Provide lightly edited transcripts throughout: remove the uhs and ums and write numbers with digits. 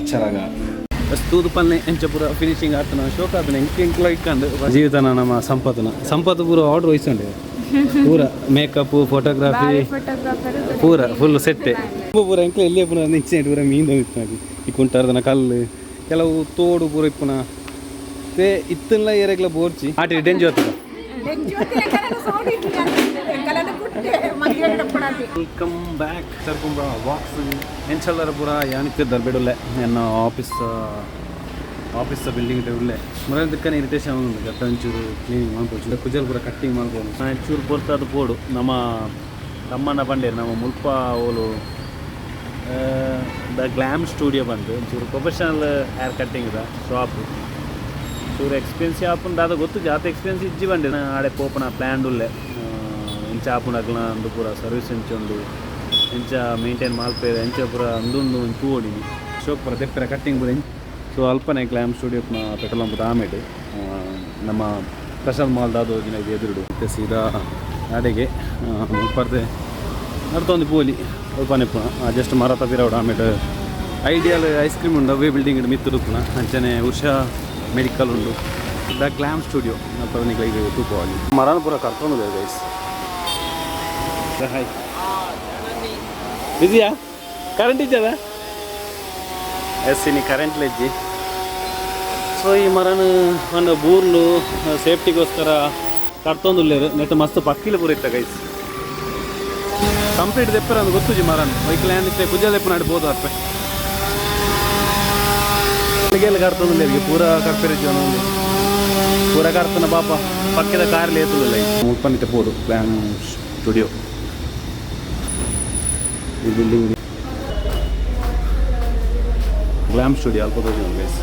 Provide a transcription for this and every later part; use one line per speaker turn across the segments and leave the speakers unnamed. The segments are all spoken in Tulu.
अच्छा लगा. ತೂದು ಪಲ್ಲೆ ಎಂಚ ಪೂರ ಫಿನಿಶಿಂಗ್ ಆತನ ಶೋಕ್ ಆತನ ಎಂಕ್ ಎಂಕ್ಲ ಇಕ್ಕಂಡು ಜೀವಿತನ ನಮ್ಮ ಸಂಪತ್ನ ಸಂಪತ್ ಪೂರ ಆರ್ಡರ್ ವಹಿಸಂಡು ಪೂರ ಮೇಕಪ್ ಫೋಟೋಗ್ರಫಿ ಪೂರ ಫುಲ್ ಸೆಟ್ಟೆ ಪೂರ ಎಂಕ್ಲ ಎಲ್ಲಿ ಪೂರ ನಿಚ್ಚೆ ಪೂರ ಮೀನ್ ಇಪ್ಪುನ ಈ ಕುಂಟಾರ್ದನ ಕಲ್ಲು ಕೆಲವು ತೋಡು ಪೂರ ಇಪ್ಪುನ ತೇ ಇತ್ತನ್ಲ ಏರೆಗ್ಲ ಬೋರ್ಚಿ ಆಟಿ ಡೆಂಜು ಆತದ. Welcome back ಸರ್ಕುಂಬ ವಾಕ್ಸ್ ಎಂಚಲ್ಲರ ಪೂರ ಯಾನಿತ್ತೆ ದರ್ಬೇಡುಲ್ಲೆ ಎನ್ನ ಆಫೀಸ್ ಆಫೀಸ್ ಬಿಲ್ಡಿಂಗ್ ಉಲ್ಲೆ ಮುರ ಇರಿಟೇಷನ್ ಉಂಡು ಗಟ್ಟ ಒಂಚೂರು ಕ್ಲೀನಿಂಗ್ ಮಾಡ್ಬೋದು ಕುಜಲ್ ಪೂರ ಕಟ್ಟಿಂಗ್ ಮಾಡ್ಬೋದು ಚೂರು ಪೊರ್ತಾದ ಪೋಡು ನಮ್ಮ ತಮ್ಮನ ಬಂಡೇರು ನಮ್ಮ ಮುಲ್ಪ ಓಲು the glam studio ಬಂದು ಒಂಚೂರು professional hair cutting the shop ಚೂರು ಎಕ್ಸ್ಪೆನ್ಸಿವ್ ಆಪುಂಡು ದಾದ ಗೊತ್ತು ಜಾತ ಎಕ್ಸ್ಪೆನ್ಸಿವ್ ಇಜ್ಜಿ ಬಂಡೆ ಆಡೆ ಪೋಪುನ ಪ್ಲ್ಯಾನ್ ಉಲ್ಲೆ ಇಂಚ ಆಪುಂಡು ಅಗ್ಲ ಅಂದು ಪೂರ ಸರ್ವಿಸ್ ಎಂಚ ಉಂಡು ಎಂಚ ಮೇಂಟೈನ್ ಮಲ್ಪೇರು ಎಂಚ ಪೂರ ಅಂದುಂಡು ತೂವೊಡಿನಿ ಶೋಕ್ ಪೂರ ದೆಪ್ಪೆರ ಕಟ್ಟಿಂಗ್ ಪೂರ. ಸೊ ಅಲ್ಪನೆ ಗ್ಲಾಮ್ ಸ್ಟುಡಿಯೋ ಪೆಟ್ರೋಲ್ ಪಂಪ್ ಆಮೇಲೆ ನಮ್ಮ ಪ್ರಸಾದ್ ಮಾಲ್ ದಾದ ಹೋಗಿನ ಇದು ಎದುರುಡು ಮತ್ತೆ ಸೀದಾ ಅಡೆಗೆ ಮುಲ್ಪರ್ದೆ ನಡ್ತೊಂದು ಪೋಲಿ ಅಲ್ಪನೆ ಪುನ ಜಸ್ಟ್ ಮರತ ಪಿರವಡ. ಆಮೇಲೆ ಐಡಿಯಲ್ ಐಸ್ ಕ್ರೀಮ್ ಉಂಡು ಅವೇ ಬಿಲ್ಡಿಂಗ್ ಮಿತ್ತುಡು ಪುನ ಅಂಚನೆ ಉಷಾ ಮೆಡಿಕಲ್ ಉಂಡು the glam studio ಅಲ್ಪ ನಿಕ್ಲೆಗ್ ತೂಪವಾಲಿ ಮರನ ಪೂರ ಕರ್ಕೊಂಡು ಗೈಸ್. ಹಾಯ್, ಬಿಸಿಯಾ? ಕರೆಂಟ್ ಇದ್ದದ? ಎಸ್ ಇನಿ ಕರೆಂಟ್ ಲೆಜ್ಜಿ. ಸೊ ಈ ಮರನ ಒಂದು ಬೂರ್ಲು ಸೇಫ್ಟಿಗೋಸ್ಕರ ಕರ್ತೊಂದುಲ್ಲೇರು ನೆಟ್ ಮಸ್ತ್ ಪಕ್ಕಿಲು ಪೂರ ಇತ್ತ ಗೈಸ್. ಕಂಪ್ಲೀಟ್ ದೆಪ್ಪರ ಒಂದು ಗೊತ್ತುಜಿ ಮರನ್ ವೆಹಿಕಲ್ ಏನಿತ್ತೆ ಕುಜಲ್ ದೆಪ್ಪು ನಡ್ಬೋದು ಅರ್ಪೆ ಕರ್ತೊಂದುಲ್ಲೇರಿಗೆ ಪೂರ ಕರ್ಪೆರೆ ಜನ ಪೂರ ಕರ್ತನ ಪಾಪ ಪಕ್ಕದ ಕಾರ್ ಲೇತುಲ್ಲ ಮುಲ್ಪನಿತ್ತೆ ಪೋಡು ಪ್ಲಾನ್ ಸ್ಟುಡಿಯೋ ಈ ಬಿಲ್ಡಿಂಗ್ ಗ್ಲಾಮ್ ಸ್ಟುಡಿಯೋ ಅಲ್ಪ ತೋಜುಂಡು ಗೈಸ್.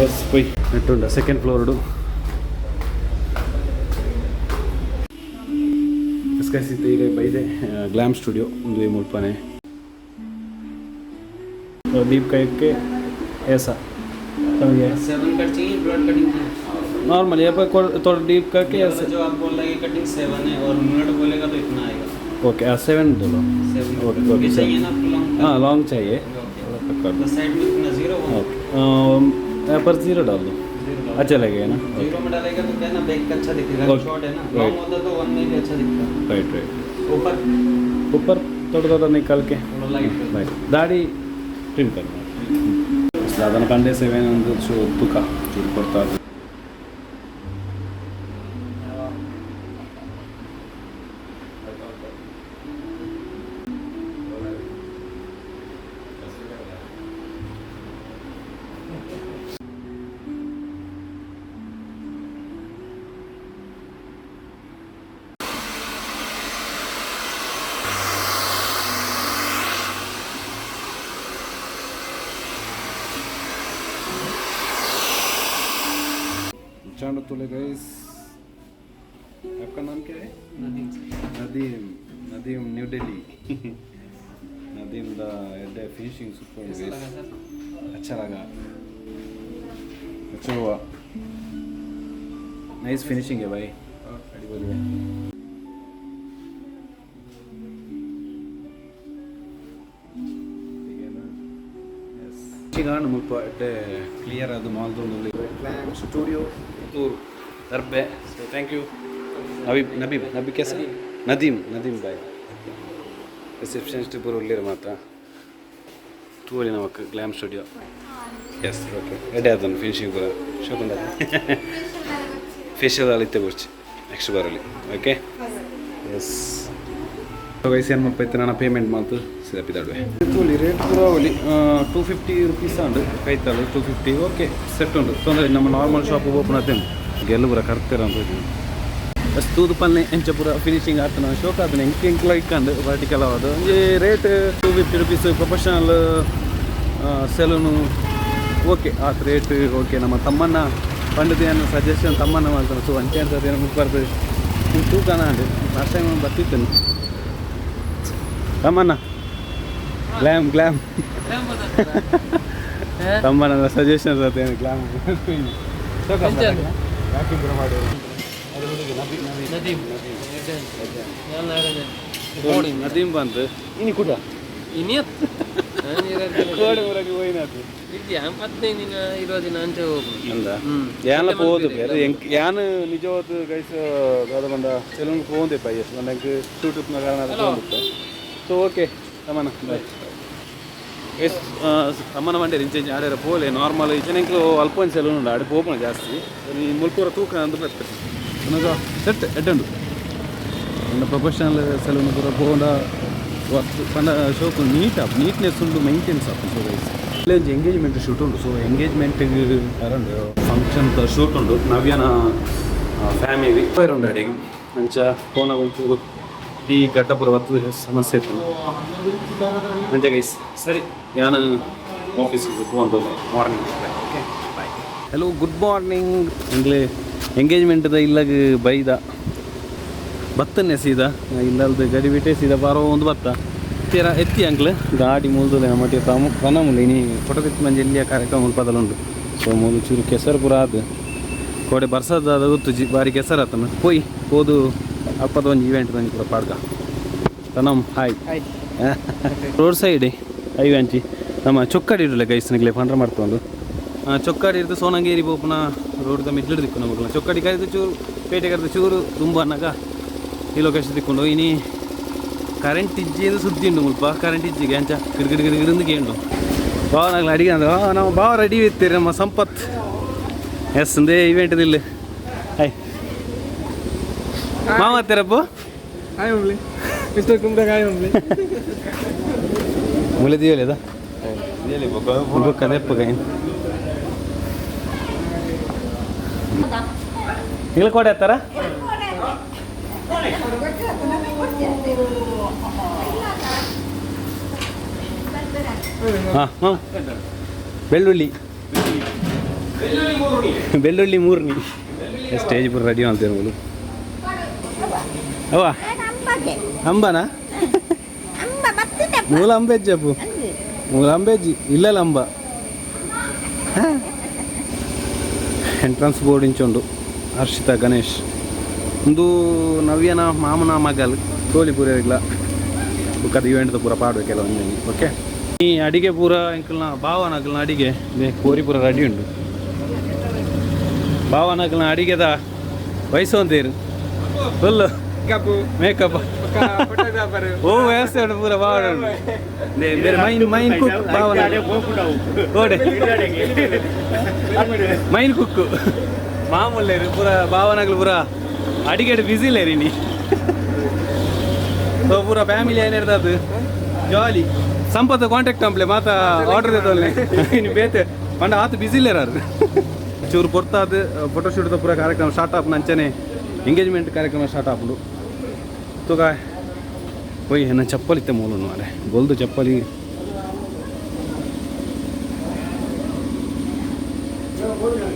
ಎಸ್ ಪೊಯ್ ನೆಟ್ಟುಂಡ ಸೆಕೆಂಡ್ ಫ್ಲೋರ್ಡು. ಎಸ್ ಗೈಸ್, ಇತ್ತೆ ಇದೆ ಬೈದೆ ಗ್ಲಾಮ್ ಸ್ಟುಡಿಯೋ ಒಂದು ಮುಲ್ಪನೆ डीप करके ऐसा समझ गया.
सेवन कट चाहिए, ब्लड कटिंग चाहिए?
नॉर्मल यहाँ पर थोड़ा डीप करके
ये
ऐसे.
जो आप बोल रहे हैं कटिंग 7 है और मिनट बोलेगा तो इतना आएगा.
ओके, 7 बोलो.
7.
Okay okay.
ये चाहिए ना आपको लॉन्ग?
हाँ, लॉन्ग चाहिए.
ओके.
कर
तो साइड में कितना, 0 1?
ओके, यहाँ पर 0 डाल दो.
0.
अच्छा लगेगा ना?
0 में डालेगा तो क्या है ना, बैक का अच्छा दिखेगा.
Okay.
Short है ना.
Right.
Long होता तो 1 में भी अच्छा दिखता.
Right right.
ऊपर?
ऊपर थोड़ा थोड़ा निकाल के.
थोड़ा लाइट.
राइट, दाढ़ी ट्रिम करना ಸಾಧಾರಣ ಪಂಡೆ 7 ಒಂದು ಚೂ ತೂಕ ಚೂರು ಕೊಡ್ತಾ. चांद तोले गाइस. आपका नाम क्या है? नदीम. नदीम न्यू दिल्ली. नदीम the ಎಡ್ಡೆ ಫಿನಿಶಿಂಗ್ ಸೂಪರ್. अच्छा लगा, अच्छा हुआ. नाइस फिनिशिंग है भाई, अടിപൊളി. ಮುಲ್ಪ ಎಡ್ಡೆ ಕ್ಲಿಯರ್ ಅದು ಮಾಲ್ದೊಂದು ಸ್ಟುಡಿಯೋ ಪುತ್ತೂರು ದರ್ಬೆ. ಸೊ thank you ನಬೀಬ್ ನಬೀಬ್ ನಬಿ ಕೆಸ ನದೀಮ್ ನದೀಮ್ ಬಾಯ್. ರಿಸೆಪ್ಷನಿಸ್ಟ್ ಪೂರ ಉಳ್ಳೇರು ಮಾತ್ರ ತೂವಲಿ ನಮಕ್ ಗ್ಲಾಮ್ ಸ್ಟುಡಿಯೋ. ಎಸ್ ಓಕೆ, ಎಡ್ಡೆ ಅದನ್ನು ಫಿನಿಶಿಂಗ್ ಪೂರ ಶೋಕುಂಡ. ಫೇಶಿಯಲ್ ಅಲ್ಲಿ ಬೊರ್ಚಿ ನೆಕ್ಸ್ಟ್ ಬರಲಿ. ಓಕೆ, ಎಸ್ ಗೈಸ್, ಏನು ಮಲ್ಪ ಇತ್ತೆ ನಾನು ಪೇಮೆಂಟ್ ಮಾತು ಸೀದಾ ಪಿದಾಡುವೆ. ತೂಲಿ ರೇಟ್ ಪೂರ ಒಲಿ 250 ರುಪೀಸ್ ಉಂಡು ಕೈತಾಳು. 250 ಓಕೆ, ಸೆಟ್ ಉಂಡು, ತೊಂದರೆ. ನಮ್ಮ ನಾರ್ಮಲ್ ಶಾಪ್ ಓಪನ್ ಆತೇನೆ ಗೆಲ್ಲು ಪೂರ ಕರ್ತೀರ ಅಂತ. ತೂದು ಪಲ್ಲೆ ಎಂಚ ಪೂರ ಫಿನಿಶಿಂಗ್ ಆತನ ಶೋಕ್ ಆತನ ಎಂಕ್ ಎಂಕ್ಲ ಇಕ್ಕಂಡು ವರ್ಟಿಕಲ್ ಆವದು. ಒಂಜಿ rate 250 rupees professional saloon okay ಆತ ರೇಟ್ ಓಕೆ. ನಮ್ಮ ತಮ್ಮನ್ನ ಪಂಡದ ಸಜೆಷನ್ ತಮ್ಮನ್ನ ಮಾಡ್ತಾನೆ. ಸೊ ಅಂಚೆ ಅಂತ ಏನು ಬರ್ತದೆ ತೂಕನ ಅಂಡು ಲಾಸ್ಟ್ ಟೈಮ್ ಬರ್ತಿತ್ತೇನೆ ತಮ್ಮನ್ನ ಗ್ಲಾಮ್ ಗ್ಲಾಮ್ ತಮ್ಮನ ಸಜೆಷನ್ ಅದೇನು ಗ್ಲಾಮ್. ನದೀಮ್ ಬಂತು ಇನಿ ಕೂಡ.
ಇನಿಯತ್.
ಕೋಡೆ ಮುರಕ್ಕೆ ಹೋಯಿನದು.
15 ದಿನ 20 ದಿನ ಅಂಚೆ ಹೋಗುದು.
ಅಂದ ಯಾನ ಪೋದು ಬೇರೆ ಯಾನ್ ನಿಜವಾದ ಗೈಸ್ ದಾದ ಬಂಡ ಸೆಲೂನ್ ಪೋಂದೆ ಪೈಯಸ್ ಬಂಡ ಎಂಕ್ ಶೂಟ್ ಉಪ್ಪುನ ಕಾರಣ ಅದು ಪೋಂದಿತ್ತೆ. ಸೊ ಓಕೆ ತಮನ ಬಾಯ್. ಎಸ್ ತಮ್ಮನ ಮಂಡೆ ಇಂಚೆ ಆಡೇರ ಪೋಲೆ ನಾರ್ಮಲ್ ಇಚನೆ ಎಂಕ್ಲು ಅಲ್ಪ ಒಂಜಿ ಸೆಲೂನ್ ಉಂಡು ಆಡೆ ಪೋಪುನ ಜಾಸ್ತಿ. ಈ ಮುಲ್ಪೂರ ತೂಕ ಅಂದ್ ಬರ್ತದೆ ಅನಗ ಸೆಟ್ ಎಡ್ಡುಂಡು. ಒಂದು ಪ್ರೊಫೆಷನಲ್ ಸೆಲೂನ್ ಪೂರ ಪೋಂಡ ವರ್ತ್ ಪಂಡ ಶೋಕು ನೀಟ್ ಆಪ್ ನೀಟ್ನೆಸ್ ಉಂಡು ಮೈಂಟೆನ್ಸ್ ಆಪ್. ಸೊ ಗೈಸ್ ಇಲ್ಲಿ ಒಂಜಿ ಎಂಗೇಜ್ಮೆಂಟ್ ಶೂಟ್ ಉಂಡು. ಸೊ ಎಂಗೇಜ್ಮೆಂಟ್ ಉಂಡು ಫಂಕ್ಷನ್ ಶೂಟ್ ಉಂಡು ನವ್ಯನ ಫ್ಯಾಮಿಲಿ ಉಂಡು ಅಡಿಗೆ ಅಂಚ ಪೋನ ಒಂಚೂರು ಈ ಗಡ್ಡ ಪೂರ ಬತ್ತದ ಸಮಸ್ಯೆ ಇತ್ತು ಅಂಚ ಗೈಸ್. ಸರಿ ಯಾನ್ ಆಫೀಸಿಗೆ ಪೋಂದು morning. Okay bye. Hello good morning. ಎಂಗ್ಲೆ ಎಂಗೇಜ್ಮೆಂಟ್ದ ಇಲ್ಲಗ್ ಬೈದ ಬತ್ತನೆ ಸೀದಾ ಇಲ್ಲಲ್ದು ಗಡಿ ಬಿಟ್ಟೆ ಸೀದಾ ಬಾರೋ ಒಂದು ಬತ್ತ ತೀರ ಎತ್ತಿ ಅಂಕ್ಲ್ ಗಾಡಿ ಮೂಲ್ದು ಮಟ್ಟಿ ತಾಮು ಕನ ಮುಲ್ಲ ಇನಿ ಫೋಟೋ ತಿತ್ತು ಮಂಜಿ ಎಲ್ಲಿಯ ಕಾರ್ಯಕ್ರಮ ಮುಲ್ಪದಲುಂಡು. ಸೊ ಮೂಲು ಚೂರು ಕೆಸರು ಪೂರ ಆದ್ ಕೋಡೆ ಬರ್ಸದ ಗೊತ್ತುಜಿ ಬಾರಿ ಕೆಸರು ಆತನ ಪೋಯ್ ಪೋದು ಅಪ್ಪದ ಒಂಜಿ ಇವೆಂಟ್ ಒಂಜಿ ಪೂರ ಪಾಡ್ದ ತನಮ್ ಹಾಯ್.
ಹಾಯ್.
ರೋಡ್ ಸೈಡ್ ಐವೆ ಅಂಚಿ ನಮ್ಮ ಚೊಕ್ಕಾಡಿ ಇಡಲೆ ಗೈಸ್ ನಿಗ್ಲೆ ಪಂಡ್ರ ಮಾಡ್ತೊಂದು ಚೊಕ್ಕಾಡಿ ಇರ್ದು ಸೋನಂಗೇರಿ ಪೋಪುನ ರೋಡ್ದ ಮಿಡ್ಲ್ ದಿಕ್ಕು ನಮಗ್ಲ ಚೊಕ್ಕಾಡಿ ಕರೆದು ಚೂರು ಪೇಟೆ ಕರೆದು ಚೂರು ತುಂಬ ಅನ್ನಗ ಈ ಲೊಕೇಶನ್ ದಿಕ್ಕೊಂಡು ಇನಿ ಕರೆಂಟ್ ಇಜ್ಜಿ ಎಂದು ಸುದ್ದಿ ಉಂಡು ಮುಲ್ಪ ಕರೆಂಟ್ ಇಜ್ಜಿಗೆ ಅಂಚ ಗಿಡ ಗಿಡ ಗಿಡ ಗಿಡಂದು ಕೇಂಡು ಬಾವ ನಾಗ್ಲ ಅಡಿಗೆ ಅಂದ್ರೆ ನಾವು ಬಾವ ರೆಡಿ ಇರ್ತೀರಿ ನಮ್ಮ ಸಂಪತ್ ಎಸ್ ಅಂದೇ ಇವೆಂಟ್ ಇಲ್ಲಿ ಹಾಯ್ ಮಾವ ಹತ್ತಿರಪ್ಪು
ಹಾಯ್ ಅಂಬ್ಲಿ ಮಿಸ್ಟರ್ ಕುಂಬ್ರ ಹಾಯ್ ಅಂಬ್ಲಿ.
ಮುಲೆ ದಿಯಲೇದ ಬೊಕ್ಕ ದೆಪ್ಪಗ ಇಲ್ಲ ಕೊಡೆ ಹತ್ತಾರ. ಹಾಂ ಹಾಂ ಬೆಳ್ಳುಳ್ಳಿ ಬೆಳ್ಳುಳ್ಳಿ ಮೂರ್ನಿ ಸ್ಟೇಜ್ ಪೂರ ರೆಡಿ ಮಾಡ್ತೇವೆ ಮೂಲು ಅವ್ವ ಅಂಬನಾ ಮೂಲ ಅಂಬೆಜ್ಜಿ ಅಪ್ಪು ಮೂಲ ಅಂಬೆಜ್ಜಿ ಇಲ್ಲಲ್ಲ ಅಂಬ ಎಂಟ್ರೆನ್ಸ್ ಬೋರ್ಡ್ ಇಂಚುಂಡು ಹರ್ಷಿತಾ ಗಣೇಶ್ ಒಂದು ನವ್ಯನ ಮಾಮನ ಮಗಲ್ ತೋಲಿ ಪೂರ ಇರ್ಲ ಬುಕ್ಕದ ಇವೆಂಟ್ ಪೂರ ಪಾಡ್ಬೇಕು ಒಂಜಿ ಓಕೆ. ಈ ಅಡಿಗೆ ಪೂರ ಎಂಕಲ್ನ ಭಾವನಕಲ್ನ ಅಡಿಗೆ ಕೋರಿ ಪೂರ ರೆಡಿ ಉಂಡು ಭಾವನಕಲ್ನ ಅಡಿಗೆದ ವಯಸ್ಸು ಫುಲ್ ಮೇಕಪ್
ಫೋಟೋಗ್ರಾಫರ್
ಓ ವ್ಯವಸ್ಥೆ ಉಂಟು ಪೂರ ಭಾವನ ಉಂಡು. ಬೇರೆ ಮೈನ್ ಮೈನ್ ಕುಕ್ ಭಾವನ ಕೋಡೆ ಮೈನ್ ಕುಕ್ಕು ಮಾಮೂಲೇರು ಪೂರ ಭಾವನಗಳು ಪೂರ ಅಡಿಗೆ ಬಿಸಿ ಇಲ್ಲೇರಿ ನೀ. ಸೊ ಪೂರ ಫ್ಯಾಮಿಲಿ ಏನಿರ್ತದೆ ಜಾಲಿ ಸಂಪತ್ತು ಕಾಂಟ್ಯಾಕ್ಟ್ ಅಂಪ್ಲೆ ಮಾತ ಆರ್ಡರ್ ಇದ್ದಲ್ಲೇ ಇನ್ನು ಬೇತೆ ಪಂಡ ಆತು ಬಿಸಿ ಇಲ್ಲೇರಾರು ಚೂರು ಪೊರ್ತಾದ ಫೋಟೋಶೂಟ್ ಪೂರ ಕಾರ್ಯಕ್ರಮ ಸ್ಟಾರ್ಟ್ ಆಪ್ ನಂಚನೆ ಎಂಗೇಜ್ಮೆಂಟ್ ಕಾರ್ಯಕ್ರಮ ಸ್ಟಾರ್ಟ್ ಆಪುಂಡು ತೂಕ ಪೋಯ್ ಎನ್ನ ಚಪ್ಪಲಿ ಇತ್ತೆ ಮೂಲು ಮಾರೆ ಗೋಲ್ದು ಚಪ್ಪಲಿ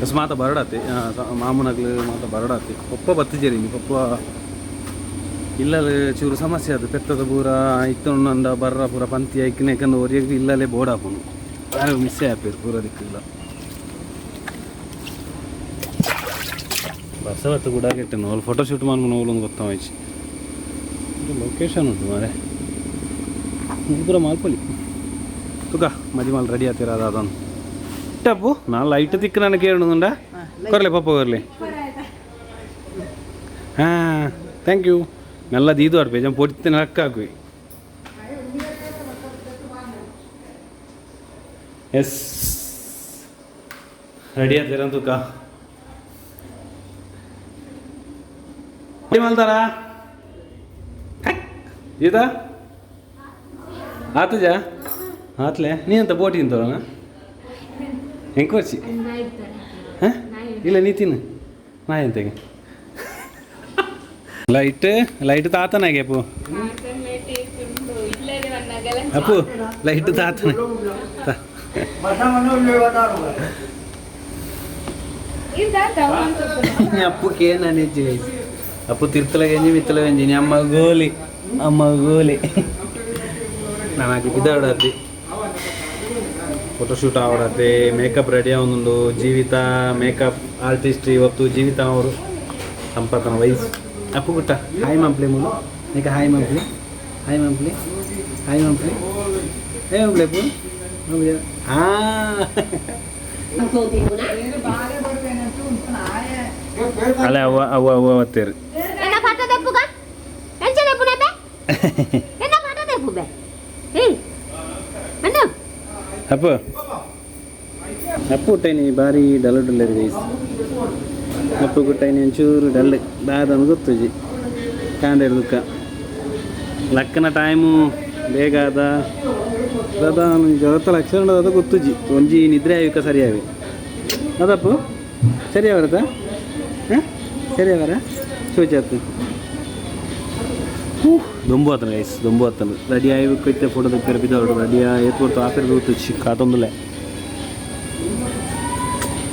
ಬಸ್ ಮಾತ ಬರಡಾತಿ ಮಾಮೂನಗ್ಲು ಮಾತ ಬರಡಾತಿ ಪಪ್ಪ ಬತ್ತಿಜೇರಿ ನೀ ಪಪ್ಪ ಇಲ್ಲಲೆ ಚೂರು ಸಮಸ್ಯೆ ಅದು ಪೆತ್ತದ ಪೂರ ಇತ್ತೊಂಡ ಬರ್ರ ಪೂರ ಪಂತಿ ಐಕ್ನೆ ಒರಿಯಗ್ ಇಲ್ಲಲೆ ಬೋರ್ಡ್ ಆಪುನು ಯಾರು ಮಿಸ್ ಆಪೇರು ಪೂರ ದಿಕ್ಕಿಲ್ಲ ಬರ್ಸವತ್ತು ಕೂಡ ಕೆಟ್ಟನು ಅಲ್ಲಿ ಫೋಟೋ ಶೂಟ್ ಮಾಡ್ಕೊಂಡು ಹೋಗ್ಲೊಂದು ಗೊತ್ತಾಯ್ತು ಲೊಕೇಶನ್ ಉಂಟು ಮಾರೆ ಪೂರ ಮಾಲ್ಪೊಲಿ ತುಕ ಮದಿ ಮಾಲ್ ರೆಡಿ ಆತೀರ ಅದೊಂದು ಟಪ್ಪು ನಾನು ಲೈಟ್ ತಿಕ್ಕ ನಾನು ಕೇಳುಂಡ ಕೊರ್ಲೆ ಪಪ್ಪ ಕೊರ್ಲೆ. ಹಾಂ thank you ಮೆಲ್ಲ ದೀದು ಆಡ್ಪೆ ಜನ ಪೊಡಿತೇನೆ ಹಕ್ಕ ಹಾಕುವೆ. ಎಸ್ ರೆಡಿ ಆತೀರ ತುಕ ಮಲ್ತಾರಾ ಈತ ಆತಜ ಆತ್ಲೆ ನೀ ಅಂತ ಬೋಟಿ ತಿಂತಾರ ಎಂಕೋಚಿ ಹಾಂ ಇಲ್ಲ ನೀ ತಿನ್ನು ನಾ ಎಂತೆಗೆ ಲೈಟ್ ಲೈಟ್ ತಾತನಾಗೆ ಅಪ್ಪು ಅಪ್ಪು ಲೈಟ್ ತಾತನ ಅಪ್ಪು ಕೇನ ಅಪ್ಪು ತಿರ್ತಲ ಗಂಜಿ ಮಿತ್ತಲ ಗಂಜಿ ಅಮ್ಮ ಗೋಲಿ ಅಮ್ಮ ಗೋಲಿ ನಾನು ಇದಾಡತ್ತಿ ಫೋಟೋಶೂಟ್ ಆವಡತ್ತೆ ಮೇಕಪ್ ರೆಡಿ ಆವೊಂದುಂಡು ಜೀವಿತ ಮೇಕಪ್ ಆರ್ಟಿಸ್ಟ್ ಇವತ್ತು ಜೀವಿತ ಅವರು ಸಂಪತನ ವಯಸ್ಸು ಅಪ್ಪು ಗುಟ್ಟ ಹಾಯ್ ಮಂಪ್ಲಿ ಮೂಲು ಈಗ ಹಾಯ್ ಮಂಪ್ಲಿ ಹಾಯ್ ಮಂಪ್ಲಿ ಹಾಯ್ ಮಂಪ್ಲಿ. ಏ ಹಾಂ ಅಲ್ಲ ಅವ್ವ ಅವ್ವ ಅವ್ವ ಬತ್ತೇರು. ಅಪ್ಪ ಅಪ್ಪು ಹುಟ್ಟೈನಿ ಭಾರಿ ಡಲ್ ಡಲ್ ಗೈಸ್. ಅಪ್ಪು ಗುಟ್ಟೈನಿ ಒಂಚೂರು ಡಲ್ ದಾದ ಗೊತ್ತುಜಿ ಕಾಂಡೆ ದುಃಖ ಲಕ್ಕನ ಟೈಮು ಬೇಗ ಆದ ದಾದ ಜ್ವರತ್ತ ಲಕ್ಷಣ ಅದ ಗೊತ್ತುಜಿ ಒಂಜಿ ನಿದ್ರೆ ಆಯ್ಕ ಸರಿಯಾವೆ ಅದಪ್ಪು ಸರಿ ಅವರತ್ತ ಹಾಂ ಸರಿ ಅವರ ಶೋಚಾತು ದೊಂಬು ಆತನ ಗೈಸ್ ದೊಂಬು ಆತನ ರೆಡಿ ಆಯ್ಬೇಕು ಇತ್ತೆ ಫೋಟೋ ತೆಗ್ತಾರೆ ಬಿದ್ದವರು ರೆಡಿ ಏತ್ ಕೊಡ್ತು ಆಫೀರ್ ಗೊತ್ತುಜಿ ಕಾತೊಂದುಲೆ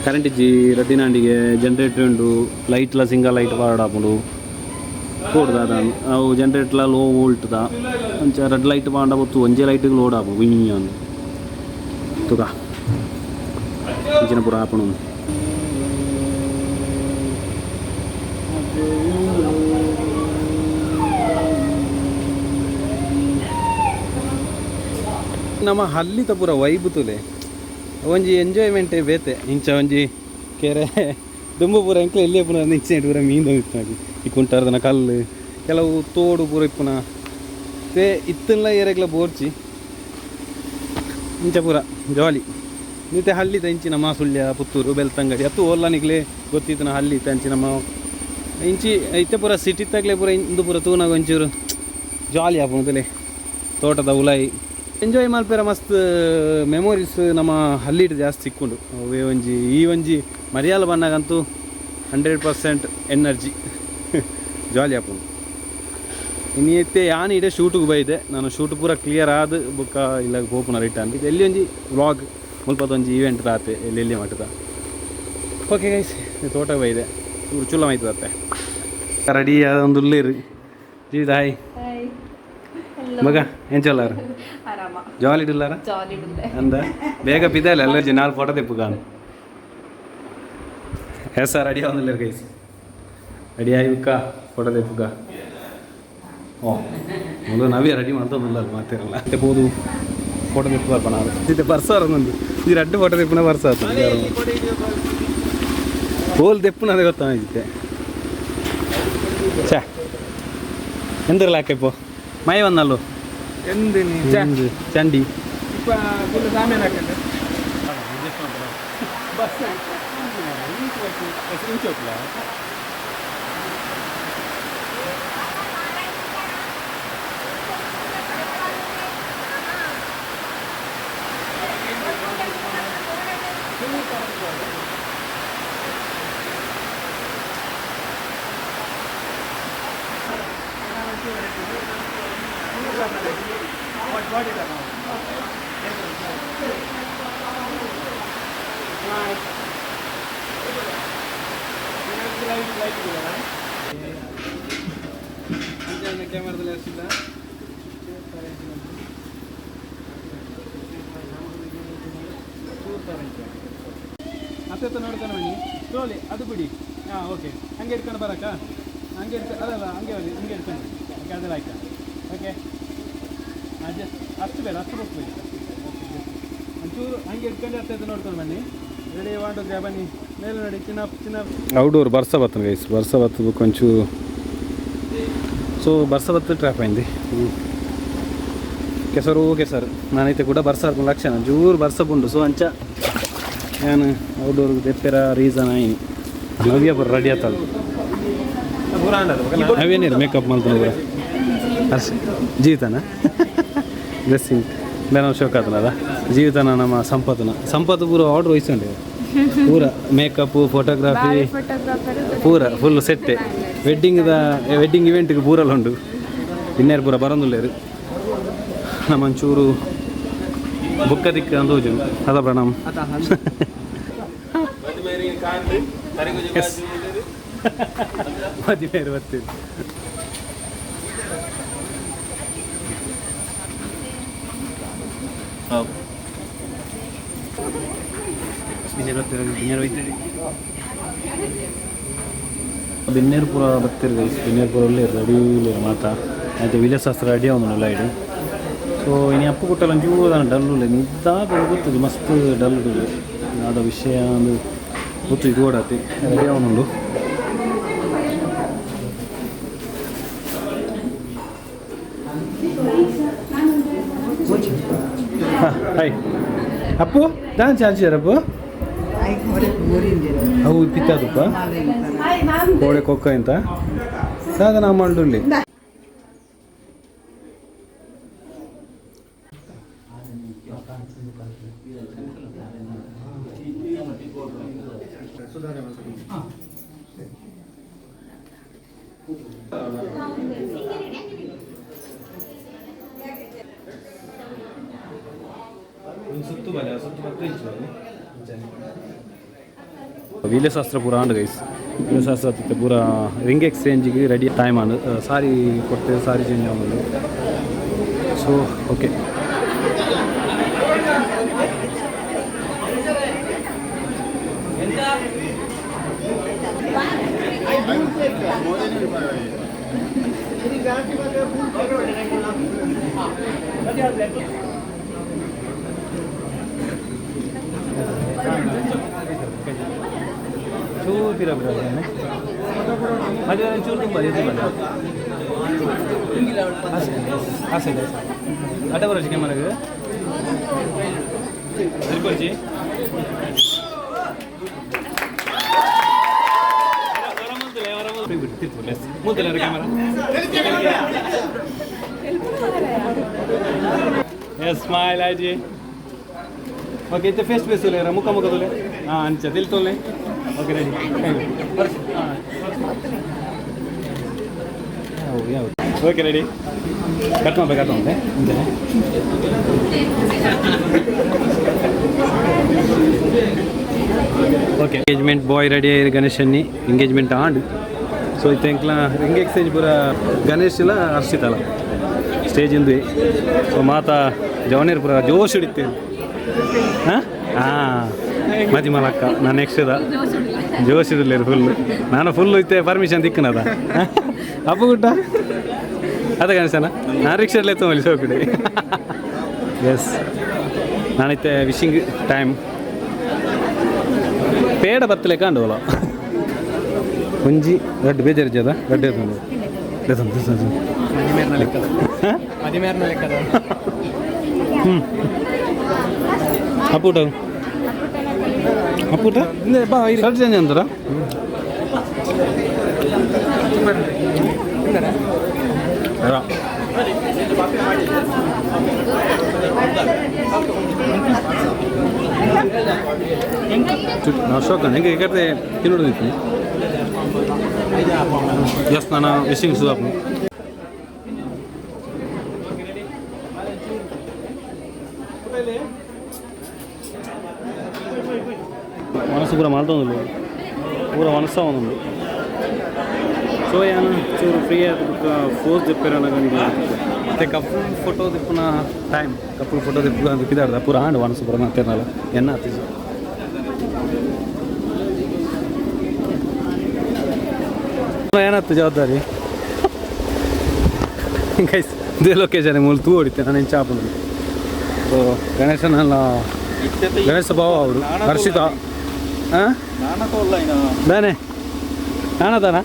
ಕರೆಂಟ್ ಇಜ್ಜಿ ರಡ್ಡಿನಾಂಡಿಗೆ ಜನ್ರೇಟರ್ ಉಂಡು ಲೈಟ್ಲ ಸಿಂಗಲ್ ಲೈಟ್ ಪಾಡಾಪುಂಡು ಕೋಡ್ದ ಅವು ಜನ್ರೇಟ್ಲ ಲೋ ವೋಲ್ಟ್ದ ಅಂಚ ರೆಡ್ ಲೈಟ್ ಪಾಂಡ ಬೊತ್ತು ಒಂಜೆ ಲೈಟ್ಗೆ ಲೋಡ್ ಆಪು ವಿಂಗ್ ತುಗ ಇಂಚಿನ ಪೂರ ಆಪುಂಡು. ನಮ್ಮ ಹಲ್ಲಿತ ಪೂರ ವೈಬ್ ತುಲೆ ಒಂಜಿ ಎಂಜಾಯ್ಮೆಂಟ್ ಬೇತೆ ಇಂಚ ಒಂಜಿ ಕೆರೆ ದುಂಬು ಪೂರ ಎಂಕ್ಲೆ ಎಲ್ಲಿ ಪೂರ ಇಂಚ ಪೂರ ಮೀನು ಇತ್ತು ಈ ಕುಂಟಾರ್ದನ ಕಲ್ಲು ಕೆಲವು ತೋಡು ಪೂರ ಇಪ್ಪುನ ತೇ ಇತ್ತನ್ಲ ಏರೆಗ್ಲ ಬೋರ್ಚಿ ಇಂಚ ಪೂರ ಜಾಲಿ ನಿತೆ ಹಲ್ಲಿತ ಇಂಚಿನ ಮಾ ಸುಳ್ಯ ಪುತ್ತೂರು ಬೆಳ್ತಂಗಡಿ ಅತ್ತು ಓಲ್ಲ ನಿಗ್ಲೆ ಗೊತ್ತಿತ್ತನ ಹಲ್ಲಿತ ಇಂಚಿನ ಮಾ ಇಂಚಿ ಇತ್ತೆ ಪೂರ ಸಿಟಿ ತಗ್ಲೆ ಪೂರ ಇಂದು ಪೂರ ತೂನಾಗ ಒಂಚೂರು ಜಾಲಿ ಆಪುಂಡು ತೋಟದ ಉಲಾಯಿ ಎಂಜಾಯ್ ಮಲ್ಪೆರ ಮಸ್ತ್ ಮೆಮೊರೀಸ್ ನಮ್ಮ ಹಲ್ಲಿಡ್ ಜಾಸ್ತಿ ಸಿಕ್ಕೊಂಡು ಅವೇ ಒಂಜಿ ಈ ಒಂಜಿ ಮರಿಯಾಲ ಬನ್ನಾಗಂತೂ 100% ಎನರ್ಜಿ ಜಾಲಿ ಆಪುಂಡು. ಇನ್ನಿತ್ತೆ ಯಾನ್ ಇಡೆ ಶೂಟಿಗೆ ಬೈದೆ ನಾನು ಶೂಟ್ ಪೂರ ಕ್ಲಿಯರ್ ಆದ ಬೊಕ್ಕ ಇಲ್ಲ ಪೋಪುನ ರಿಟರ್ನ್ ಇದು ಎಲ್ಲಿ ಒಂಜಿ ವ್ಲಾಗ್ ಮುಲ್ಪದ ಒಂಜಿ ಈವೆಂಟ್ ತಾತೆ ಎಲ್ಲಿ ಎಲ್ಲಿ ಮಟ್ಟದ. ಓಕೆ ಗೈಸ್ ತೋಟ ಬೈದೆ ಚೂರು ಚುಲ್ಲ ಮಾಯ್ತದತ್ತೆ ರೆಡಿ ಒಂದು ಉಳ್ಳೇರು ಜೀವಿತ ಹಾಯ್ ಮಗ ಎಂಚೊಲ್ಲಾರ ಜಾಲಿ ಇಡ್ಲಾರ ಅಂದ ಬೇಗ ಬಿದ್ದಲ್ಲ ಎಲ್ಲರ್ಜಿ ನಾಲ್ ಫೋಟೋ ತೆಪ್ಪು ಕಾನು. ಎಸ್ ಸರ್ ರೆಡಿ ಆವೊಂದುಲ್ಲೆರ್ ಗೈಸ್ ರೆಡಿ ಆಯಿ ಬುಕ್ಕ ಫೋಟೋ ತೆಪ್ಪುಗ. ಓ ಮೊದಲು ನಾವೇ ರೆಡಿ ಮಾಡ್ತೊಂದುಲ್ಲ ಮಾತಿರಲ್ಲ ಮತ್ತೆ ಪೋದು ಫೋಟೋ ತೆಪ್ಪು ಬರ್ಪ ನಾವು ಇತ್ತೆ ಬರ್ಸ ಒಂದು ಈ ರಡ್ಡು ಫೋಟೋ ತೆಪ್ಪುನ ಬರ್ಸ ಆತು ಹೋಲ್ ತೆಪ್ಪುನ ಅದೇ ಗೊತ್ತಾಗಿತ್ತೆ ಛೇ ಎಂದ್ರಲ್ಲ ಹಾಕೈಪೋ ಮೈ ಬಂದಲ್ಲು
ಎಂದಿನಿ
ಚಂಡಿ
ಇಪ್ಪ ಫುಲ್ ಸಾಮಾನು ಹಾಕಂಡೆ.
ಅತ್ತ ನೋಡ್ತಾನೆ ಬನ್ನಿ ಸ್ಲೋಲಿ ಅದು ಬಿಡಿ. ಹಾಂ ಓಕೆ ಹಂಗೆ ಇಟ್ಕೊಂಡು ಬರಕ್ಕ ಹಂಗೆ ಇಟ್ಕೊ ಅದಲ್ಲ ಹಂಗೆ ಬನ್ನಿ ಹಂಗೆ ಇಟ್ಕೊಂಡು ಬನ್ನಿ. ಓಕೆ ಅದೆಲ್ಲ ಆಯ್ತಾ ಓಕೆ ಹಾಂ ಜಸ್ಟ್ ಅಷ್ಟು ಬೇಡ ಅಷ್ಟು ಹೋಗ್ಬೇಡಿ. ಓಕೆ ಜಸ್ಟ್ ಒಂಚೂರು ಹಂಗೆ ಇಟ್ಕೊಂಡು ಅತ್ತ ನೋಡ್ಕೊಂಡು ಬನ್ನಿ. ರೆಡಿ 1 2 3 ಬನ್ನಿ ಮೇಲೆ ನೋಡಿ ಚಿನ್ನ ಚಿನ್ನ ಔಟ್ಡೋರ್ ಬರ್ಸ ಬರ್ತದೆ ಗೈಸ್ ಬರ್ಸ ಬರ್ತದೆ ಕೊಂಚೂರು ಸೊ ಬರ್ಸ ಬರ್ತದೆ ಟ್ರಾಪ್ ಅయింది ಕೆಸರು ಕೆಸರು ನಾನೈತೆ ಕೂಡ ಬರ್ಸ ಲಕ್ಷಣ ಜೂರು ಬರ್ಸ ಪುಂಡು ಸೊ ಅಂಚ ನಾನು ಔಟ್ಡೋರ್ ತೆಪ್ಪೆರ ರೀಸನ್ ಆಯ್ನಿ ನವ್ಯ ಪೂರ ರೆಡಿ ಆತಲ್ಲ ನವ್ಯನೇರು ಮೇಕಪ್ ಮಾಡ್ತಾನೆ ಪೂರ ಅರ್ಶ್ ಜೀವಿತನ ಡ್ರೆಸ್ಸಿಂಗ್ ಬೇರೆ ಶೋಕ್ ಆತನಲ್ಲ ಜೀವಿತನ ನಮ್ಮ ಸಂಪತ್ನ ಸಂಪತ್ತು ಪೂರ ಆರ್ಡ್ರ್ ವಹಿಸ್ಕೊಂಡೆ ಪೂರ ಮೇಕಪ್ ಫೋಟೋಗ್ರಫಿ ಪೂರ ಫುಲ್ ಸೆಟ್ಟೆ ವೆಡ್ಡಿಂಗ್ದ ವೆಡ್ಡಿಂಗ್ ಇವೆಂಟ್ಗೆ ಪೂರಲ್ಲ ಉಂಡು ಇನ್ನೇರು ಪೂರ ಬರೋದಿಲ್ಲೇರು ನಮ್ಮ ಒಂಚೂರು ಬುಕ್ಕ ದಿಕ್ಕ ಅಂದ ಹೋಜು ಅದ ಪ್ರಣಾಮ್ ಮದುವೆ ಬರ್ತೀವಿ ಬಿನ್ನೇರು ಪೂರ ಬರ್ತಿರು ಗೈಸ್ ಬಿನ್ನೇರು ಪೂರ ಉಳ್ಳೇರು ರೆಡಿ ಉಳ್ಳೇರು ಮಾತಾ. ಆಯ್ತು ವಿಲೇಶಾಸ್ತ್ರ ರೆಡಿ ಅವನು ಲೈಡ್. ಸೊ ಇನಿ ಅಪ್ಪು ಕುಟ್ಟಲ ಒಂಚೂರು ಡಲ್ಲು ನಿದ್ದಾದ ಗೊತ್ತುಜಿ ಮಸ್ತ್ ಡಲ್ಲು ದಾದ ವಿಷಯ ಅಂದ್ ಗೊತ್ತು ಇದು ಓಡಾತಿ ರೆಡಿ ಅವನುಂಡು. ಹಾಯ್ ಅಪ್ಪು ದಾನ್ ಚಾರ್ಜ್ ಅಪ್ಪು ಅವು ಪಿತ್ತಾದಪ್ಪ ಕೋಡೆ ಕೊಕ್ಕ ಎಂತ ಸಾದ ನಾ ಮಂಡುಲ್ಲಿ. ಸುತ್ತು ಬಲೆ ಸುತ್ತು ಪತ್ತು ಇಂಚು ವೀಲ್ಯಶಾಸ್ತ್ರ ಪೂರ ಆಂಡ್ ಗೈಸ್. ವೀಲ್ಯಶಾಸ್ತ್ರ ಅತ್ತಿತ್ತೆ ಪೂರ ರಿಂಗ್ ಎಕ್ಸ್ಚೇಂಜಿಗೆ ರೆಡಿ ಟೈಮ್ ಆಂಡ್ ಸಾರಿ ಕೊಡ್ತೇವೆ ಸಾರಿ ಚೇಂಜ್ ಆವೊಂದು. ಸೊ ಓಕೆ ಚೂರು ಪಿರ ಪಿರ ಮದುವೆ ಚೂರು ತುಂಬ ಎದ್ದು ಬಲ್ಲ ಆಸೆ ಅಡ್ಡ ಬರೋಜಿ ಕ್ಯಾಮರಾಗ ತಿರ್ಕೊಳ್ಚಿ. ಕ್ಯಾಮರಾ ಎಸ್ ಸ್ಮೈಲ್ ಆಜಿ. ಓಕೆ ಇತ್ತೆ ಫೇಸ್ ಫೇಸ್ ಉಲ್ಲೇರ ಮುಖ ಮುಖ ತುಲೆ ಹಾಂ ಅಂಚ ತಿಳ್ತೊಲ್ಲೆ. ಓಕೆ ರೆಡಿ ಯಾವುದು. ಓಕೆ ರೆಡಿ ಕಟ್ ಮಾಡ್ಬೇಕು ಕಟ್ ಮಾಡ್ದೆ ಅಂಚನೆ. ಓಕೆ ಎಂಗೇಜ್ಮೆಂಟ್ ಬಾಯ್ ರೆಡಿ ಆಯಿರು ಗಣೇಶನ್ನಿ ಎಂಗೇಜ್ಮೆಂಟ್ ಆಂಡ್. ಸೊ ಇತ್ತೆ ಎಂಕ್ಲ ರಿಂಗ್ ಎಕ್ಸ್ಚೇಂಜ್ ಪೂರ ಗಣೇಶ್ ಹರ್ಷಿತಲ್ಲ ಸ್ಟೇಜ್ ಇಂದು. ಸೊ ಮಾತಾ ಜವನೇರ್ ಪೂರ ಜೋಶ್ ಹಿಡಿತೇವೆ. ಹಾಂ ಹಾಂ ಮಜಿ ಮಲಕ್ಕ ನಾನು ನೆಕ್ಸ್ಟ್ ಜೋಶ್ ಇರಲಿಲ್ಲ ಫುಲ್ ನಾನು ಫುಲ್ ಇತ್ತೆ ಪರ್ಮಿಷನ್ ದಿಕ್ಕನದ ಅಪ್ಪು ಗುಡ್ಡ ಅದ ಗಣೇಶನ ನಾನು ರಿಕ್ಷಾಡ್ಲೆ ಎತ್ತಮಲ್ಲಿ ಸೋಕುಡೆ. ಎಸ್ ನಾನಿತ್ತೆ ವಿಶಿಂಗ್ ಟೈಮ್ ಪೇಡ ಬತ್ತಲೆ ಕಾಂಡೋಲ ಒಂಜಿ ರಡ್ಡು ಬೇಜಾರಿಜದ ರಡ್ಡು ಎತ್ತೊಂದು ಹ್ಞೂ ಅಪ್ಪುಟ ಅಪ್ಪುಟ ಶರ್ಟ್ ಚೇಂಜ್ ಅಂತಾರ. ಅಶೋಕ ಹೆಂಗೆ ಕತೆ ತಿನ್ನೋದು ಎಸ್ ನಾನು ವಿಶಿಂಗ್ ಸುಧಾಪ್. ಮನಸ್ಸು ಪೂರ ಮಾಲ್ತೊಂದುಲ್ಲು ಪೂರ ಮನಸ್ಸ ಒಂದುಂಡು. ಸೊ ಯಾನ್ ಚೂರು ಫ್ರೀ ಆದ್ ಬೊಕ್ಕ ಫೋಸ್ ದೆಪ್ಪೆರೆ ಮತ್ತೆ ಕಪಲ್ ಫೋಟೋ ದೆಪ್ಪುನ ಟೈಮ್ ಕಪಲ್ ಫೋಟೋ ದೆಪ್ಪುನ ಅಂದ್ ಪಿದಾಡ್ದ ಪೂರ ಆಂಡ್ ವನಸು ಪೂರ ಮಾತೆರ್ನಲ ಎನ್ನ ಆತಿಜಿ. ಏನಾಯ್ತು ಜವಾಬ್ದಾರಿ ಗೈಸ್ ಇದೇ ಲೊಕೇಶನ್ ಮೂಲ ತೂ ಹೊಡಿತೆ ನಾನು ಹೆಂಚ ಆಪುಂಡು. ಸೊ ಗಣೇಶನೆಲ್ಲ ಗಣೇಶ ಭಾವ ಅವರು ಹರ್ಷಿತಾ ಹಾಂ ದಾನೆ ನಾನದಾನ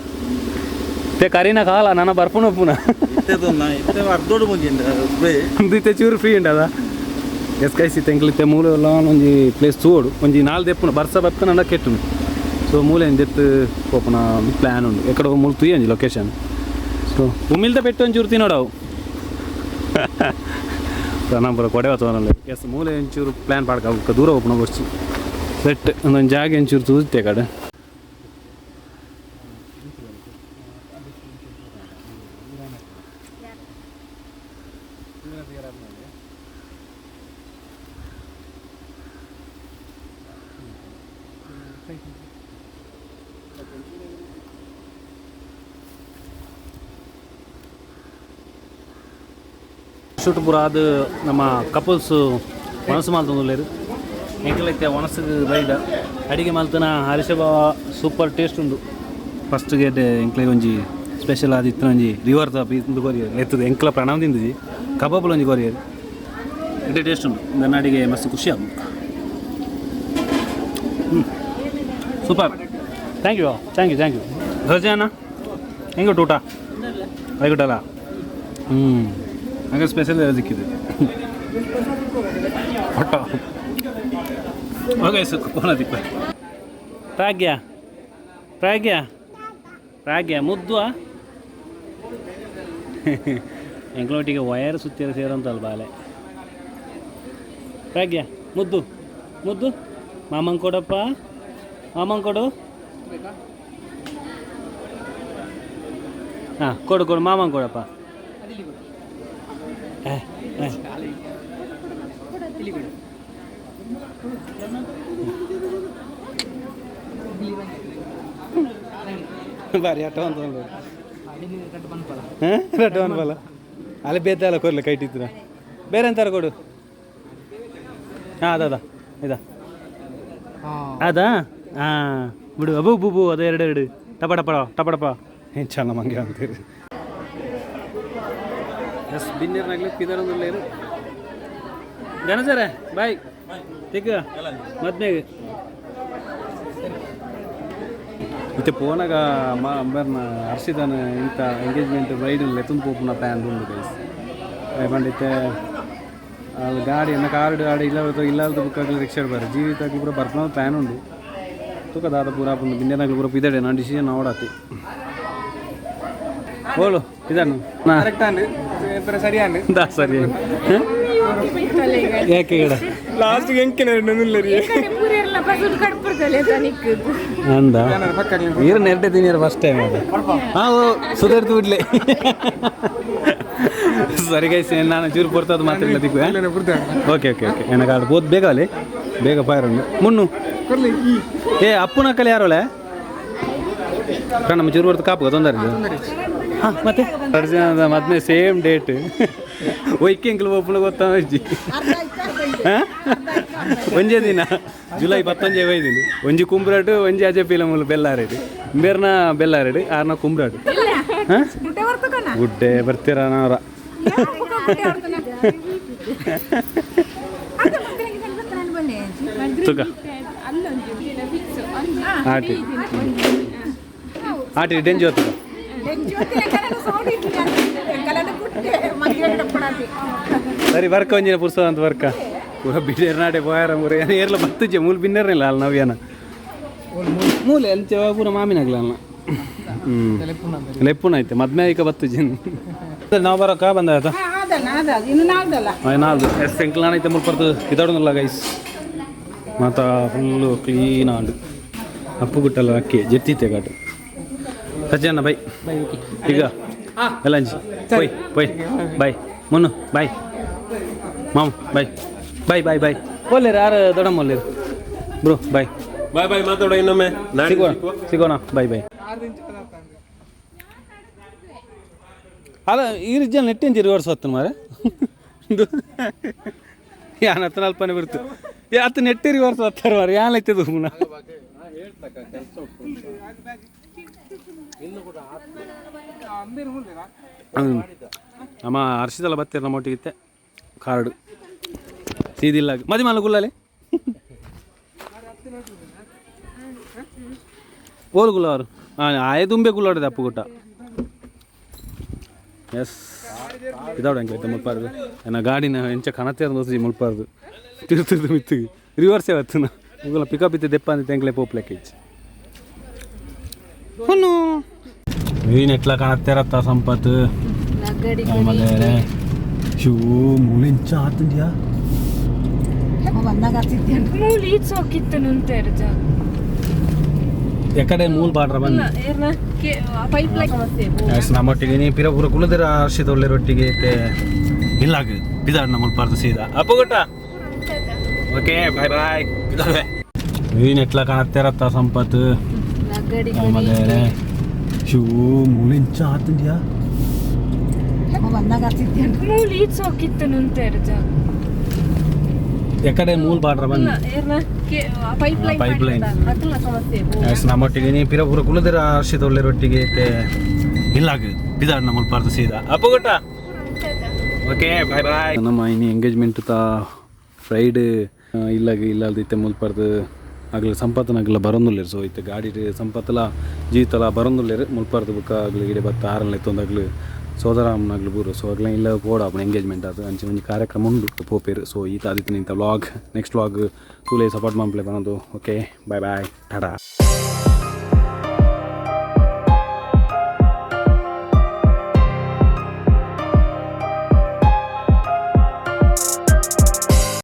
ते ಕರೀನ ಕಾಲ ನನ್ನ ಬರ್ಪುನ ಒಪ್ಪುನ ಇತ್ತೆ ಚೂರು ಫ್ರೀ ಉಂಡದ. ಎಸ್ ಗೈಸ್ ಇತ್ತೆ ಎಂಕ್ಲು ಇತ್ತೆ ಮೂಲೆ ಎಲ್ಲ ಒಂಜಿ ಪ್ಲೇಸ್ ತೂವೊಡು ಒಂಜಿ ನಾಲ್ ದೆಪ್ಪುನ ಬರ್ಸ ಬತ್ತನ ಕೆಟ್ಟುನು. ಸೊ ಮೂಲೆ ದೆತ್ತು ಪೋಪುನ ಪ್ಲ್ಯಾನ್ ಉಂಡು ಎಕಡೆ ಮೂಲು ತೂಯಿ ಒಂಜಿ ಲೊಕೇಶನ್. ಸೊ ಉಮಿಲ್ದ ಪೆಟ್ಟು ಒಂಚೂರು ತಿನ್ನೋಡವು ಪ್ರಣಾಂಪುರ ಕೊಡೆ ತೋನಲ್ಲ. ಎಸ್ ಮೂಲೆ ಒಂಚೂರು ಪ್ಲ್ಯಾನ್ ಪಾಡ್ಕ ಬೊಕ್ಕ ದೂರ ಪೋಪುನ ಬೊರ್ಚಿ ಸೆಟ್ ಒಂದೊಂದು ಜಾಗ ಒಂಚೂರು ತೂಜೆ ಕಡೆ. ಶೂಟ್ ಪೂರ ಅದು ನಮ್ಮ ಕಪಲ್ಸ್ ಒಣಸು ಮಲ್ತೊಂದುಲ್ಲೆರ್ ಎಂಕಲೈತೆ ಒಣಸುಗು ಬೈದ ಅಡಿಗೆ ಮಲ್ತನ ಹರಿಷ ಬಾವ ಸೂಪರ್ ಟೇಸ್ಟ್ ಉಂಡು. ಫಸ್ಟ್ ಗೇಟ್ ಎಂಕ್ಲೆಗ್ ಒಂಜಿ ಸ್ಪೆಷಲ್ ಆದಿತ್ತಿನ ಒಂಜಿ ರಿವರ್ ದ ಇಂದು ಕೊರಿಯರ್ ಎತ್ತುದು ಎಂಕ್ಲ ಪ್ರಣವ್ ತಿಂದಿಜಿ ಕಬಾಬುಲ ಒಂಜಿ ಕೊರಿಯರ್. ಇಡೀ ಟೇಸ್ಟ್ ಉಂಟು. ಕರ್ನಾಟಿಗೆ ಮಸ್ತ್ ಖುಷಿ ಆಗುದು. Super. Thank you, thank you, thank you. ರಜಾನ ಹೆಂಗೆ ಊಟ ಆಯ್ಕೊಟ್ಟಲ್ಲ? ಹ್ಞೂ, ಹಂಗೆ ಸ್ಪೆಷಲ್ ಸಿಕ್ಕಿದೆ ಹೊಟ್ಟ. ಓಕೆ, ಸುಕ್ಕ ದೀಪ. ಪ್ರಾಗ್ಯ, ಪ್ರಾಗ್ಯ, ಪ್ರಾಗ್ಯ ಮುದ್ದು. ಎಂಕ್ಲೋಟಿಗೆ ವಯರ್ ಸುತ್ತಿರ ಸೇರಂತಲ್ಲ ಬಾಲೆ. ಪ್ರಾಗ್ಯ ಮುದ್ದು, ಮುದ್ದು. ಮಾಮಂಗೆ ಕೊಡಪ್ಪ, ಮಾಮಂಗೆ ಕೊಡು. ಹಾಂ, ಕೊಡು ಕೊಡು, ಮಾಮಂಗೆ ಕೊಡಪ್ಪ. ಬಾರಿ ಆಟ ಅಂತ. ಹಾಂ, ರಡ್ಡು ಅನ್ಬಲ್ಲ ಅಲ್ಲಿ ಬೇತಲ್ಲ ಕೊಡ್ಲಿ ಕೈಟಿದ್ರ. ಬೇರೆ ಎಂತಾರ ಕೊಡು. ಹಾಂ, ಅದ ಅದ ಇದಾ ಅದಾ. ಹಾಂ, ಬಿಡು. ಅಬು ಬುಬು ಅದು ಎರಡು ಎರಡು ಟಪ ಟಪ ಟಪ ಟಪ. ಏನು ಚೆನ್ನ ಮಂಗೆ ಅಂತೀರಿ. ಎಸ್ ಬಿನ್ನೀರ್ನಾಗ್ಲಿ ಪಿದರೊಂದು ಗಣಸರ. ಬಾಯ್ ತಿಕ್ಕ ಮದ್ಮೇಗ. ಇತ್ತೆ ಪೋನಾಗ ಮಾ ಅಂಬರ್ನ ಹರ್ಷಿತನ ಇಂಥ ಎಂಗೇಜ್ಮೆಂಟ್ ಬ್ರೈಡ್ ಲೆತ್ತೊಂದು ಪೋಪುನ ಪ್ಲ್ಯಾನ್ ಉಂಡು ಗೈಸ್. ಪಂಡಿತ್ತೆ ಅಲ್ಲಿ ಗಾಡಿ ಎನ್ನ ಕಾರ್ ಗಾಡಿ ಇಲ್ಲ ಇಲ್ಲ ಬುಕ್ ಆಗಲಿ ರಿಕ್ಷಾ ಬಾರ ಜೀವಿತ ಆಗಲಿ ಪೂರ ಬರ್ಪನ ಪ್ಲ್ಯಾನ್ ಉಂಡು. ತೂಕ ದಾದ ಪೂರ ಆಪುಂಡು. ಬಿಂದೆನಾಗ್ಲಿ ಪೂರ ಪಿದಡೆ ನಾನು ಡಿಸಿಷನ್ ನೋಡಾತಿ. ಓಳು ಇದನ್ನು
ಕರೆಕ್ಟ್ ಅಂಡ್ ಸರಿ ಅಂಡ್.
ದಾ ಸರಿ. ಯಾಕೆ ಗಿಡ?
ಲಾಸ್ಟ್ ಎಂಕಿನ ರೀ.
ಅಂದ ನೀರು ನೆರಟೆ ತಿನ್ನಿರ ಫಸ್ಟ್ ಟೈಮ್ ಅದು. ಹಾಂ, ಸುಧಾರಿತು ಬಿಡ್ಲಿ. ಸರಿ ಗೈಸ್, ನಾನು ಚೂರು ಪೊರ್ತದ ಮಾತ್ರ ಇಲ್ಲ ತಿಕ್ಕು. ಓಕೆ ಓಕೆ ಓಕೆ, எனக்கு ಆಡು ಬೋದು ಬೇಗ ಅಲ್ಲಿ ಬೇಗ ಫೈರ್ ಉಂಡು ಮುನ್ನು. ಏ ಅಪ್ಪುನ ಕಲೆ ಯಾರೋಳೆ ನಮ್ಮ ಚೂರು ಬರ್ತು ಕಾಪು ತೊಂದರೆ. ಹಾಂ, ಮತ್ತೆ ಅರ್ಜುನದ ಮದ್ಮೆ ಸೇಮ್ ಡೇಟ್. ಒಯ್ಕೆ ಎಂಕ್ಲು ಒಪ್ಪುನ ಗೊತ್ತಾಜಿ. ಒಂಜೇ ದಿನ ಜುಲೈ 19 ಒಯ್ದಿನಿ. ಒಂಜಿ ಕುಂಬ್ರಾಟು, ಒಂಜಿ ಅಜೆ ಪೀಲ ಮೂಲು ಬೆಲ್ಲಾರೇಡು ಬೇರ್ನ ಬೆಲ್ಲಾರೇಡು ಆರ್ನ ಕುಂಬ್ರಾಟು. ಹಾಂ, ಗುಡ್ಡೆ ಬರ್ತೀರ ನಾವ್ರ. ತುಕ ಆಟಿ ಆಟಿ ಡೆಂಜು ಹೊತ್ತದ. ಸರಿ, ವರ್ಕ ಒಂಜಿನ ಪುರ್ಸದ ಅಂತ ವರ್ಕ ಪೂರ ಬಿಡೇರ್ನಾಡೆ ಪೋಯಾರ ಮೂರ ಏರ್ಲ ಬತ್ತುಜೆ ಮೂಲು ಬಿನ್ನೇರ್ನಿಲ್ಲ ಅಲ್ಲ ನವ್ಯಾನ ಮೂಲೆ ಅಂಚೆ ಪೂರ ಮಾಮಿನಾಗ್ಲ ಅಲ್ಲ. ಹ್ಞೂ, ಲೆಪ್ಪುನ ಐತೆ ಮದ್ಮೆ ಐಕ ಬತ್ತುಜೆ. ನಾವು ಬರೋಕ ಬಂದಾಯ್ತಾ? ನಾಲ್ದು ಎಸ್ ಎಂಕ್ಲಾನ ಐತೆ ಮುಲ್ಪರ್ದು ಇದಾಡೋನಲ್ಲ ಗೈಸ್. ಮಾತಾ ಫುಲ್ಲು ಕ್ಲೀನ್ ಆಂಡು ಅಪ್ಪು ಗುಟ್ಟಲ್ಲ ಅಕ್ಕಿ ಜೆತ್ತಿತ್ತೆ ಘಾಟು. ಸಜ್ಜಣ್ಣ ಬೈ ಈಗ ಎಲ್ಲ ಪೊಯ್ ಪೊಯ್. ಬಾಯ್ ಮುನ್ನು, bye mom, bye bye bye bye. ಒಲ್ಲೇರು ಯಾರು ದೊಡ್ಡಮ್ಮ ಒಲ್ಲೇರು ಬ್ರೋ, ಬಾಯ್.
ಬಾಯ್ ಬಾಯ್, ಮಾತಾಡೋ ಇನ್ನೊಮ್ಮೆ.
ಸಿಗೋಣ, ಸಿಗೋಣ, ಬಾಯ್ ಬಾಯ್. ಅಲ್ಲ, ಈ ಜನ ನೆಟ್ಟಿನ ರಿವರ್ಸ್ ಹೊತ್ತು ಮಾರೆ. ಯಾನ್ ಹತ್ತು ಅಲ್ಪನೆ ಬಿಡ್ತು. ಏ ಹತ್ತು ನೆಟ್ಟಿ ರಿವರ್ಸ್ ಹೊತ್ತಾರೆ ಮಾರೆ. ಯಾನ್ ಐತದು ಪುನಃ? ನಮ್ಮ ಹರ್ಷಿದಲ್ಲ ಬತ್ತೀರ ನಮ್ಮ ಒಟ್ಟಿಗಿತ್ತೆ ಕಾರ್ಡು ಸೀದಿಲ್ಲ ಮದಿ ಮಲ್ಲ ಗುಲ್ಲಾಲೆ ಓಲ್ ಗುಲ್ಲವರು. ಹಾಂ, ಆಯ್ ತುಂಬೆ ಗುಲ್ಲಾಡಿದೆ ಅಪ್ಪು ಗುಟ್ಟ. ಎಸ್, ಇದಾವಡ ಹೆಂಗೆ ಮುಲ್ಪಾರ್ದು ನನ್ನ ಗಾಡಿನ ಎಂಚ ಕಣತೆ ದೋಸೆ ಮುಲ್ಪಾರ್ದು ತಿರ್ತಿರ್ದು ಮಿತ್ತಿಗೆ ರಿವರ್ಸೇ ಹೊತ್ತು ಮುಗುಲ ಪಿಕಪ್ ಇತ್ತು ದೆಪ್ಪ ಅಂತ ಎಂಕ್ಲೆ ಪೋಪ್ಲೆಕ್ ಇಚ್ಚು ಹುನ್ನು. ಮೀನು ಎಟ್ಲ ಕಾಣತ್ತಾರತ್ತ ಸಂಪತ್ತು. ಆಮೇಲೆ ಶೂ ಮೂಲಿಂಚ ಆತಂದ್ಯಾ.
ಮೂಲಿ ಸೋಕಿತ್ತು ನುಂತೇರು.
ಎಕಡೆ ಮೂಲ್ ಬಾಡ್ರ ಬಂದು ಎಸ್ ನಮ್ಮೊಟ್ಟಿಗೆ ನೀ ಪಿರ ಪೂರ ಕುಳಿದಿರ ಹರ್ಷಿತ ಒಳ್ಳೆ ರೊಟ್ಟಿಗೆ ಐತೆ ಇಲ್ಲಾಗ ಬಿದಾಡ್ ನಮ್ಮ ಮುಲ್ಪಾರ್ದು ಸೀದಾ ಅಪ್ಪು ಗುಟ್ಟ. Okay, bye bye. ಮೀನು ಎಟ್ಲ ಕಾಣತ್ತಾರತ್ತ ಸಂಪತ್ತು. ಆಮೇಲೆ ಶೂ ಮೂಲಿಂಚ ಆತಂದ್ಯಾ.
ಮೂಲಿ ಸೋಕಿತ್ತು ನುಂತೇರು.
ಎಕಡೆ ಮೂಲ್ ಬಾಡ್ರ ಬಂದು ಪೈಪ್ ಲೈನ್. ಎಸ್ ನಮ್ಮೊಟ್ಟಿಗೆ ನೀ ಪಿರ ಪೂರ ಕುಳಿದಿರ ಹರ್ಷಿತ ಒಳ್ಳೆ ರೊಟ್ಟಿಗೆ ಐತೆ ಇಲ್ಲಾಗ ಬಿದಾಡ್ ನಮ್ಮ ಮುಲ್ಪಾರ್ದು ಸೀದಾ ಅಪ್ಪು ಗುಟ್ಟ.
Okay, bye bye.
ನಮ್ಮ ಇನಿ ಎಂಗೇಜ್ಮೆಂಟ್ ತಾ ಫ್ರೈಡ್ ಇಲ್ಲಗ್ ಇಲ್ಲಲ್ದು ಇತ್ತೆ ಮುಲ್ಪರ್ದು ಅಗಲ ಸಂಪತ್ತನಗಲ ಬರೊಂದುಲ್ಲೆರ್. ಸೊ ಇತ್ತೆ ಗಾಡಿ ಸಂಪತ್ತಲ ಜೀತಲ ಬರೊಂದುಲ್ಲೆರ್. ಮುಲ್ಪರ್ದು ಬುಕ್ಕ ಅಗಲು ಇಡೆ ಬತ್ತ ಆರನ್ ಲೆತ್ತೊಂದು ಅಗಲು ಸೋದರಾಮನಗ್ಲು ಬೂರು. ಸೊ ಅಗಲ ಇಲ್ಲ ಪೋಡಾಪುನ ಎಂಗೇಜ್ಮೆಂಟ್ ಅದು ಅಂಚೆ ಒಂಜಿ ಕಾರ್ಯಕ್ರಮ ಉಂಡು, ಪೋಪೇರು. ಸೊ ಈ ತಾದಿತ್ತು ಇಂಥ ವ್ಲಾಗ್. ನೆಕ್ಸ್ಟ್ ವ್ಲಾಗ್ ತೂಲೆ, ಸಪೋರ್ಟ್ ಮನ್ಪುಲೆ ಪನೊಂದು. Okay, bye bye, Tata.